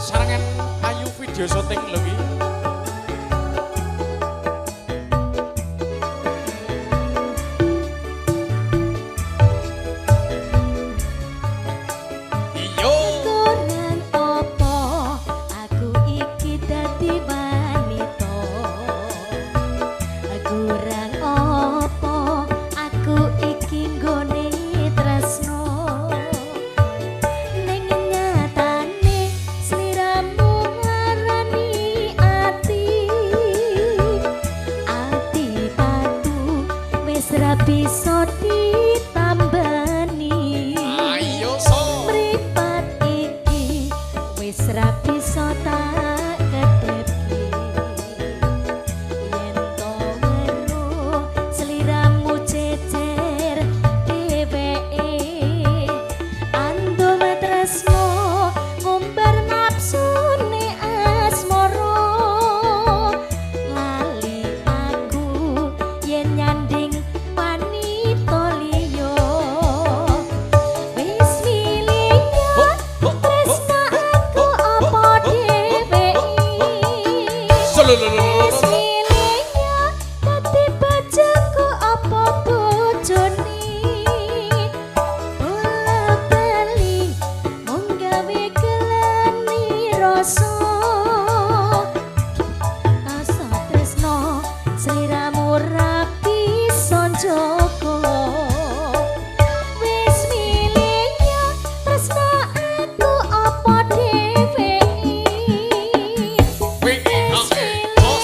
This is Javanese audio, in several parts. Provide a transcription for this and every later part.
Sarangan Ayu video syuting lho iki. Iyo. Kurang opo aku iki dadi wanita, kurang opo aku iki nggone tresno, ning nyatane sliramu nglarani ati, ati tatu wis ra bisa ditambani. Ayo so. Mripat iki wis ra bisa tak kedhepke, yen to weruh sliramu jejer dheweke, andum tresno ngumbar nafsune asmara, lali aku yen nyanding wanita liya. Wis milih tresna aku apa dheweke, wis milih dadi bojoku apa bojone, bola bali mung gawe kelani rasa, rasa tresno sliramu ra bisa njaga. Wis milih tresna aku apa dheweke, wis milih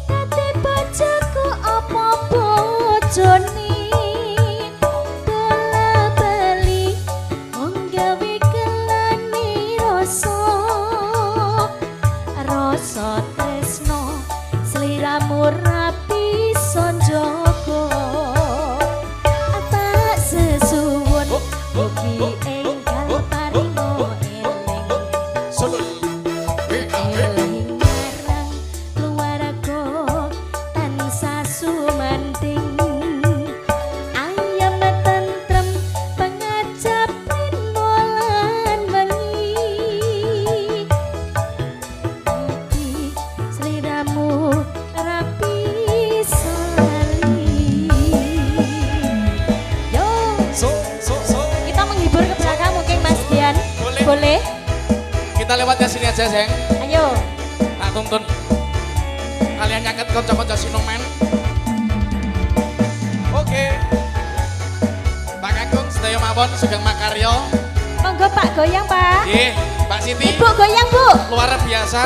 dadi bojoku apa bojone, bola bali mung gawe kelani rasa, rasa tresno sliramu ra bisa njaga. Tak sesuwun mugi enggal paringa eling, eling marang keluarga tansah sumanding, ayem tentrem pangajap rino lan wengi, dadi sliramu ra bisa lali. Yo, So so so. kita menghibur ke belakang mungkin Mas Dian. Boleh. Boleh? Kita lewat ke sini aja, Seng. Ayo. Tak tuntun. Kalian nyaket konco-konco sinoman. Oke. Pak Kakung sedaya mawon sugeng makarya. Monggo Pak goyang Pak. Nggih, Mbak Siti. Ibu goyang Bu. Luar biasa.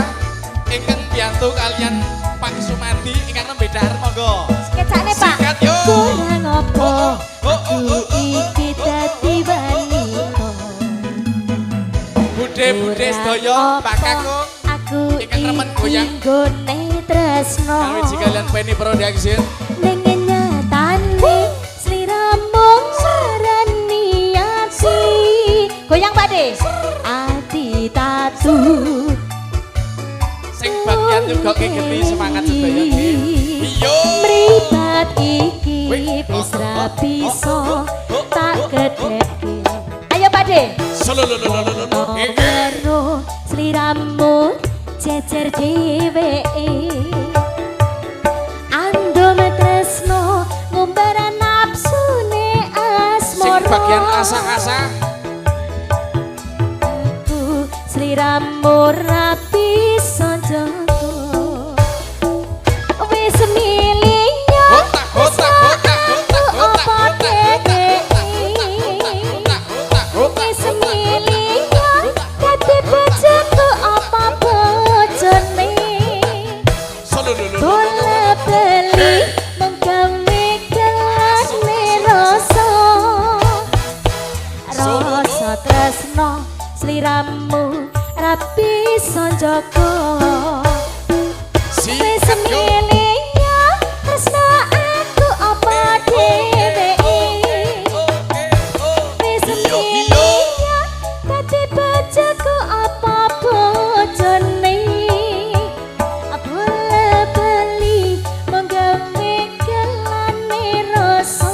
Ingkang biyantu kalian Pak Sumadi ingkang nembe dahar monggo. Sketsane Pak. Sikat yo. Kurang opo Oh, oh, oh, aku oh, oh, oh, iki dadi wanita. Bude-bude sedaya Pak Kakung aku ingkang remen iki goyang. nggone tresno. Kawiji kalian Penny Production. Ning nyatane sliramu nglarani ati. Goyang Pak De. Ati tatu. Sing bagian juga kegeti semangat sedaya nggih. Iyo. Mripat iki Wih. wis ra bisa tak kedhepke. Ayo Pak De. Sololololololo. Weruh sliramu jejer dheweke, andum tresno ngumbar nafsune Sing asmara. bagian asa-asa Aku sliramu ra bisa njaga. Wis milih Hotak hotak hotak hotak hotak apa hotak dheweke, hotak hotak hotak wis milih dadi bojoku apa bojone, Solololololo. bola bali mung gawe kelane rasa, rasa tresno sliramu ra bisa njaga. Wis Sikat yo. milih tresno aku apa dheweke, wis Iyo, milih iyo. dadi bojoku apa bojone, bola bali mung gawe kelane rasa,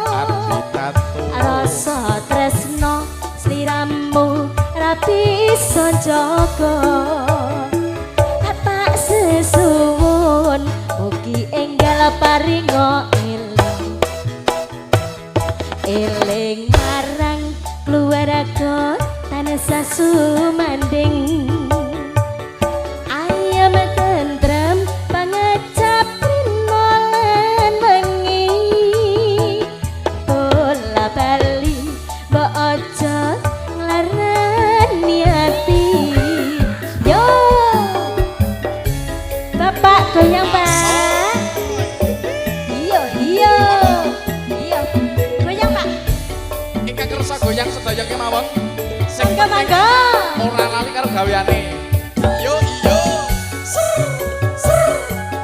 Ati tatu. rasa tresno sliramu ra bisa bisa jaga. Tak sesuwun mugi enggal paringa eling, eling marang keluarga tansah sumanding. Ayem tentrem pangecap rina lan wengi. Bola bali mbok aja nglarani ati. Yo Bapak goyang, Pak. Iya iya iya, goyang, Pak. Ingkang kersa goyang sedaya kemawon. Sing Mangga mangga. Ora lali karo gaweane. Yo iyo. Ser ser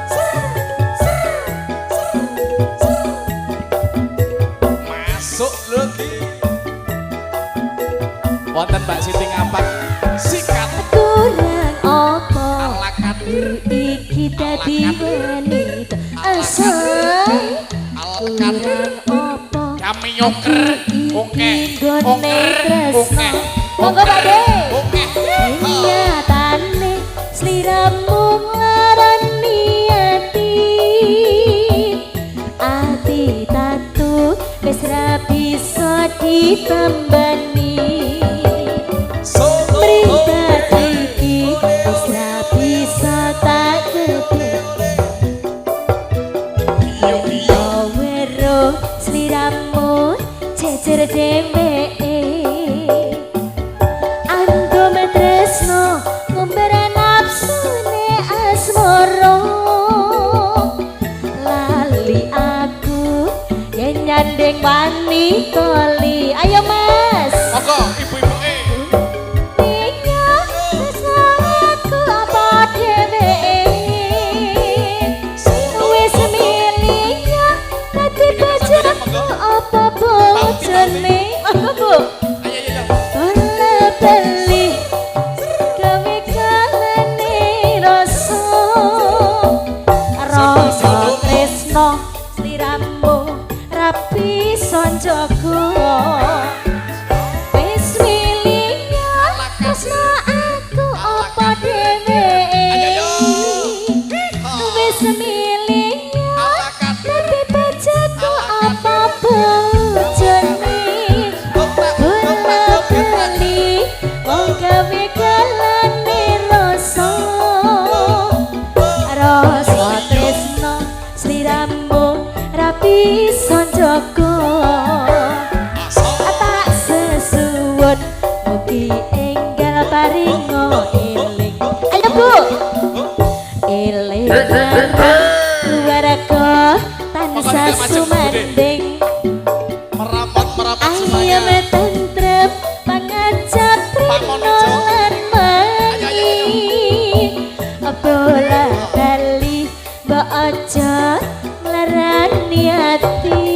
ser ser ser. Masuk lagi. Wonten Mbak Siti ngapak sikat. Kurang apa Ala kadir. Iki dadi wanita asal. Ala kadir. Kurang apa Kami yoker. Oke. iki nggone Oke. tresno. Oke. Monggo, Pak De. Oke. Nyatane sliramu nglarani ati. Ati tatu wis ra bisa ditambani. Solo. Mripat iki wis ra bisa tak gedhe. Iyo iyo. Weruh sliramu jejer dheweke. Andum tresno ngumbar nafsune asmara. Lali aku yen nyanding wanita li. Ayo, Mas. Monggo ibu-ibu. Iya, tresno aku apa dheweke? Wis milih dadi bojoku apa bojone? Monggo, Bu. Ayo ayo ayo. Bola bali gawe kalane rasa. Rasa tresno sliramu ra bisa njaga. Wis milih tresno aku apa dheweke? Wis milih dadi bojoku apa bojone? Bola bali wong gawe kalane rasa. Rasa tresno sliramu ra bisa njaga. Tak sesuwun mugi enggal paringa eling. Ayo, Bu. Eling marang keluarga tansah sumanding. Merapat merapat semuanya. Ayem tentrem pangajap rina lan wengi. Bola bali mbok aja nglarani ati.